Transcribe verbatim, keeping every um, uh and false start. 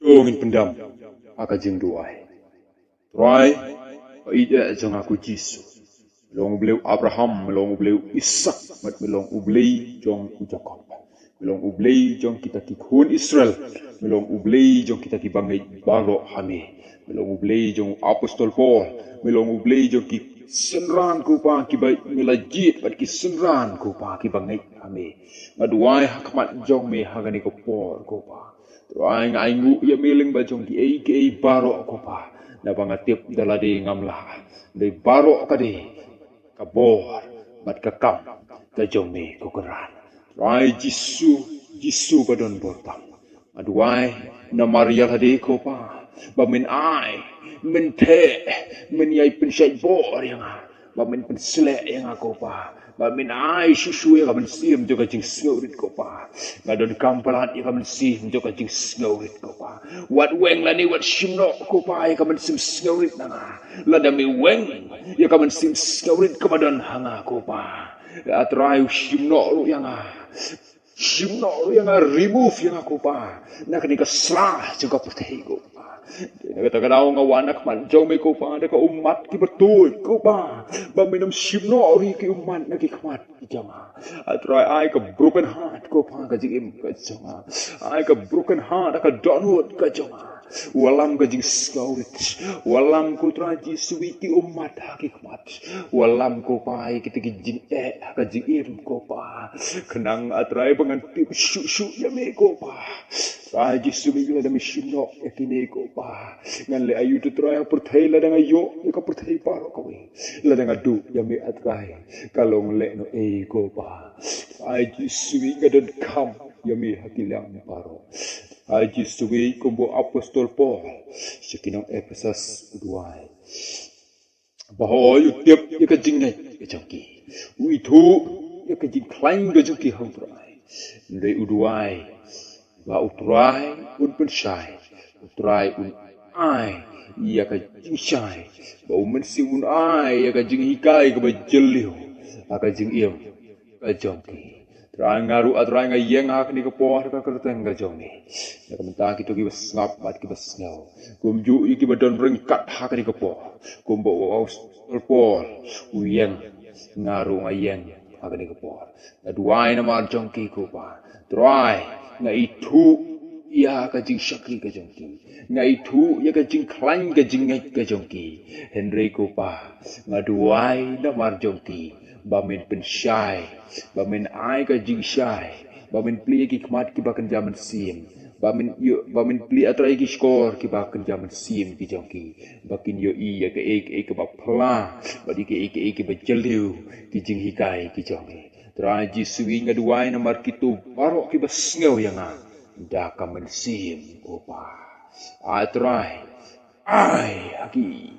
To ngin pyndam ha ka jingduwai. Trai, ka ïeit jong nga ko Jisu, me long u Blei u Abraham, me long u Blei u Isak, bad me long u Blei jong u Jakob. Me long u Blei jong kita ki khun Israel, me long u Blei jong kita ki bangeit baroh ha me. Me long u Blei jong u apostol Paul, me long u Blei jong ki synran ko Pa kiba me la jied bad ki synran ko Pa kiba ngeit ha me. Nga duwai ha khmat jong me ha kane ka por ko Pa. Trai, nga ainguh ïa me lyngba jong kiei kiei baroh ko Pa. Naba nga tip da lade ngam lah, dei baroh ka dei ka bor bad ka kam ka jong me ko Kynrad. Trai Jisu, Jisu ba don bor tam, nga duwai namar ïa lade ko Pa, ba men ai, men theh, men ïai pynshait bor ïa nga, ba men pynsleh ïa nga ko Pa, ba men ai shuh shuh ïa ka mynsiem jong ka jingsngewrit ko Pa. Nga donkam palat ïa ka mynsiem jong ka jingsngewrit ko Pa. Wat weng lane wat shim noh ko Pa ïa ka mynsiem sngewrit na nga. Lada me weng ïa ka mynsiem sngewrit kaba don ha nga ko Pa, A Trai, u shim noh ruh ïa nga. Shim noh ruh ïa nga, remove ïa nga ko Pa, na kane ka sla jong ka pyrthei ko Pa. Dei na kata ka daw nga wan ha khmat jong me ko Pa da ka ummat kiba tuid ko Pa, ba men ym shim noh ruh ïa ki ummat na ki khmat ki jong nga. A Trai, ai ka broken heart ko Pa ka jingim ka jong nga. Ai ka broken heart ha ka dohnud ka jong nga. Wallam ka jingsngewrit. Wallam ko Trai Jisu ïa ki ummat ha ki khmat. Wallam ko Pa ïa kita ki jingeh ha ka jingim ko Pa. Khnang A Trai ba ngan tip shuh shuh ïa me ko Pa. Trai Jisu, lada me shim noh ïa kine ko Pa, ngan leh aïu to Trai ha pyrthei lada nga ïoh ïa ka pyrthei baroh kawei? Lada nga duh ïa me A Trai, ka long lehnohei ko Pa. Trai Jisu, nga donkam ïa me ha ki liang baroh. Trai Jisu, kumba u apostol Paul sha ki nong Ephesus u duwai, ba hooid u tip ïa ka jingngeit ka jong ki, u ithuh ïa ka jingkhlaiñ ka jong ki ha u Trai. Hynrei u duwai ba u Trai un pynshai, u Trai un ai ïa ka jingshai, ba u Mynsiem un ai ïa ka jinghikai kaba jylliew ha ka jingim ka jong ki. Trai, nga ruh A Trai nga ïeng ha kane ka por ha ka kyrteng ka jong me, na ka bynta kito kiba sngap bad kiba sngew, kumjuh ïa kiba don ryngkat ha kane ka por. Kumba u apostol Paul u ïeng, nga ruh nga ïeng ha kane ka por. Nga duwai namar jong ki ko Pa. Trai, nga ithuh ïa ka jingshakri ka jong ki, nga ithuh ïa ka jingkhlaiñ ka jingngeit ka jong ki. Hynrei ko Pa, nga duwai namar jong ki, ba men pynshai, ba men ai ka jingshai, ba men plie ïa ki khmat kiba kynja mynsiem, ba men ïoh, ba men plie A Trai ïa ki shkor kiba kynja mynsiem ki jong ki, ba kin ïohi ïa kaei kaei kaba phylla bad ïa kaei kaei kiba jylliew ki jinghikai ki jong me. Trai Jisu, nga duwai namar kito baroh kiba sngew ïa nga da ka mynsiem ko Pa. A Trai, ai ha ki